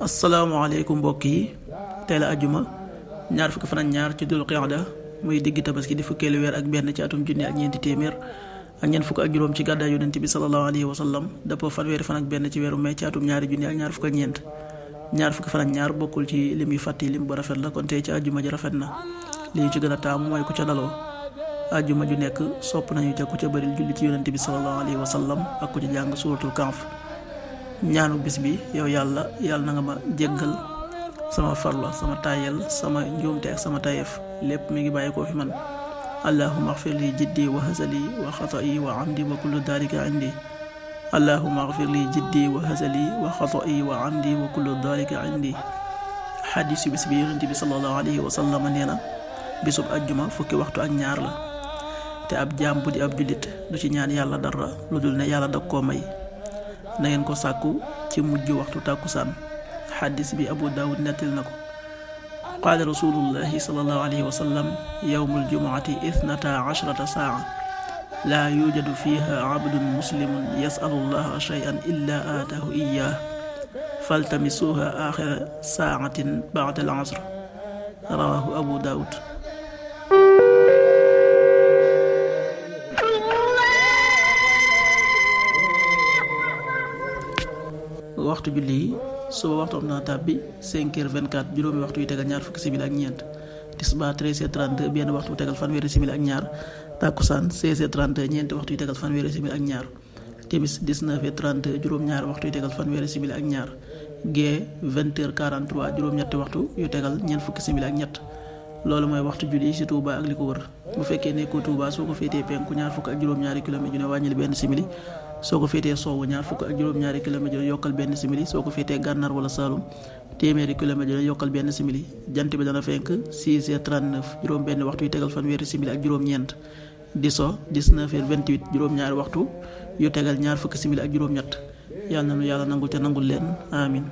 asalaamaaleykum mbokk yi, tey la ajjuma ñaar fukki fan ak ñaar ci dul qiyada muy diggi tabaski di fukkeelu weer ak benn ci atum junni ak ñeenti téeméer ak ñeent fukk ak juróom ci gàddaay yonent bi sallallahu alayhi wa sallam dëppoo fanweeri fan ak benn ci weeru mai ci atum ñaari junni ak ñaar fukk ak ñeent. ñaar fukki fan ak ñaar bokkul ci lim yu fàtti lim bu rafet la, kon tey ci ajjuma ji rafet na. li ñu ci gën a taamu mooy ku ca daloo. ajjuma ju nekk sopp nañu ca ku ca bëril julli ci yonent bi sallallahu alayhi wa sallam ak ku ci jàng suuratul Kahf. ñaanu bis bi: yow yàlla na nga ma jéggal sama farla, sama tayel, sama njuumte ak sama tayef, lépp mi ngi bàyyi koo fi man. allahumma axfir li jiddi wa hazali wa xata'i wa amdi wa kullu dalika indi. allahumma axfir li jiddi wa hazali wa xata'i wa amdi wa kullu dalika indi. xadiisu bis bi: yonent bi sallallahu alayhi wa sallam nee na bisub ajjuma fukki waxtu ak ñaar la, te ab jaam bu di ab jullit du ci ñaan yàlla dara lu dul ne yàlla dag koo may. na ngeen ko sàkku ci mujj waxtu tàkkusaan. xaddis bi Abu Daawud nettil na ko. qaala rasulullahi sallallahu alayhi wa sallam: yawmul jumuati 12 saa laa yujadu fiha abdun muslimun yasalu llaha shay'an illa aataahu iyyah faltamisuha axira saatin ba'da al asr. rawahu Abu Daawud. waxtu julli yi: suba waxtu am na tàbbi 5h24 juróomi waxtu yu tegal ñaar fukki simili ak ñeent. tisbaar 13h32 benn waxtu yu tegal fanweeri simili ak ñaar. takkusaan 16h32 ñeenti waxtu yu tegal fanweeri simili ak ñaar. timis 19h32 juróom-ñaari waxtu yu tegal fanweeri simili ak ñaar. gee 20h43 juróom-ñetti waxtu yu tegal ñeent fukki simili ak ñett. loolu mooy waxtu julli ci Touba ak li ko wër. bu fekkee nekkoo Touba soo ko féetee penku ñaar fukk ak juróom-ñaari kilomètre ju ne wàññil benn simili. soo ko féetee sowwu ñaar fukk ak juróom-ñaari kilomètre ju ne yokkal benn simili. soo ko féetee gànnaar wala Saalum téeméeri kilomètre ju ne yokkal benn simili. jant bi dana fenk 6h39 juróom benn waxtu yu tegal fanweeri simili ak juróom-ñeent. di so 19h28 juróom-ñaari waxtu yu tegal ñaar fukki simili ak juróom-ñett. yàlla na nu yàlla nangul te nangul leen amin.